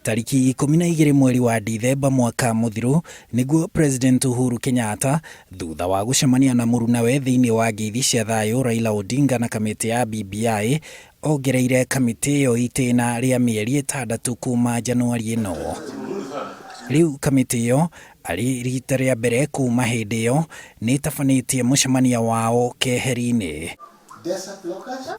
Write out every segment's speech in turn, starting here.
Tariki 12 mweri wa Dithemba mwaka mũthiru nĩguo President Uhuru Kenyatta thutha wa gũcemania na mũrunawe thĩinĩ wa ngeithi cia thayũ Raila Odinga na kamĩtĩ ya BBI ongereire kamĩtĩ ĩyo itĩna rĩa mĩeri 6 kuma Januari ĩno. Rĩu kamĩtĩ ĩyo arĩ rita rĩa mbere kuma hĩndĩ ĩyo nĩ ĩtabanĩtie mũcemanio wao keheri-inĩ.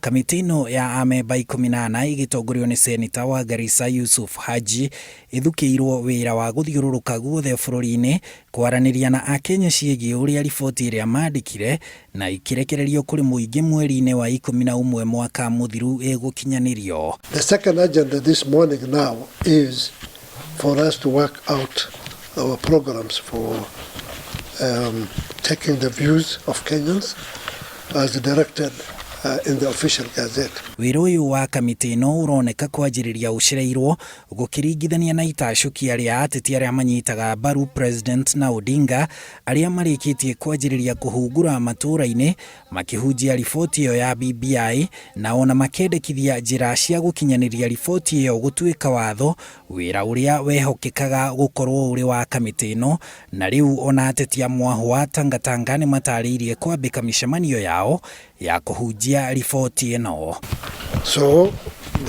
Kamĩtĩ ĩno ya amemba 14 ĩgĩtongorio nĩ Seneta wa Garissa Yusuf Haji ĩthukĩirwo wĩra wa gũthiũrũrũka guothe bũrũri-inĩ kwaranĩria na Akenya ciĩgiĩ ũrĩa riboti ĩrĩa mandĩkire na ĩkĩrekererio kũrĩ mũingĩ mweri-inĩ wa 11 mwaka mũthiru ĩgũkinyanĩrio. The second agenda this morning now is for us to work out our programs for taking the views of Kenyans as directed in the official gazette. Wĩra ũyũ wa kamĩtĩ ĩno ũroneka kwanjĩrĩria ũcereirwo gũkĩringithania na itacũkia rĩa ateti arĩa manyitaga mbaru President na Odinga arĩa marĩkĩtie kwanjĩrĩria kũhungura matũũra-inĩ makĩhunjia riboti ĩyo ya BBI na ona makendekithia njĩra cia gũkinyanĩria riboti ĩyo gũtuĩka watho, wĩra ũrĩa wehokekaga gũkorwo ũrĩ wa kamĩtĩ ĩno. Na rĩu ona ateti a mwahũ wa Tangatanga nĩ matarĩirie kwambĩka mĩcemanio yao ya kũhunjia riboti ĩno. So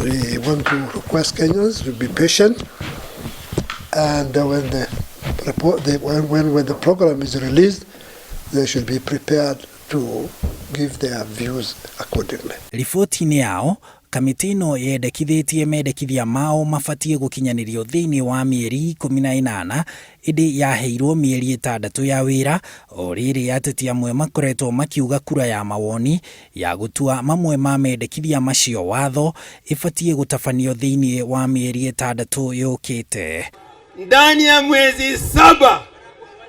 we want to request Kenyans to be patient, and when the report, the, when, when, when the program is released, they should be prepared to give their views accordingly. Riboti-inĩ yao kamĩtĩ ĩno yendekithĩtie mendekithia mao mabatiĩ gũkinyanĩrio thĩinĩ wa mĩeri 18, ĩndĩ yaheirwo mĩeri 6 ya wĩra. O rĩrĩ ateti amwe makoretwo makiuga kura ya mawoni ya gũtua mamwe ma mendekithia macio watho ĩbatiĩ gũtabanio thĩinĩ wa mĩeri 6 yũkĩte. Ndani ya mwezi 7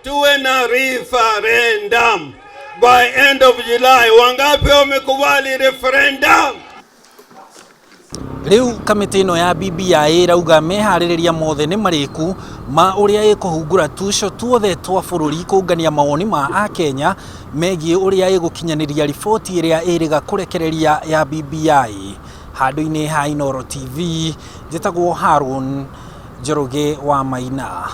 tuwe na referendum by end of July. Wangapi wamekubali referendum? Rĩu kamĩtĩ ĩno ya BBI ĩrauga meharĩrĩria mothe nĩ marĩku ma ũrĩa ĩkũhungura tuco tuothe twa bũrũri kũngania mawoni ma Akenya megiĩ ũrĩa ĩgũkinyanĩria riboti ĩrĩa ĩrĩga kũrekereria ya BBI. Handũ-inĩ ha Inooro TV, njĩtagwo Harun Njoroge wa Maina.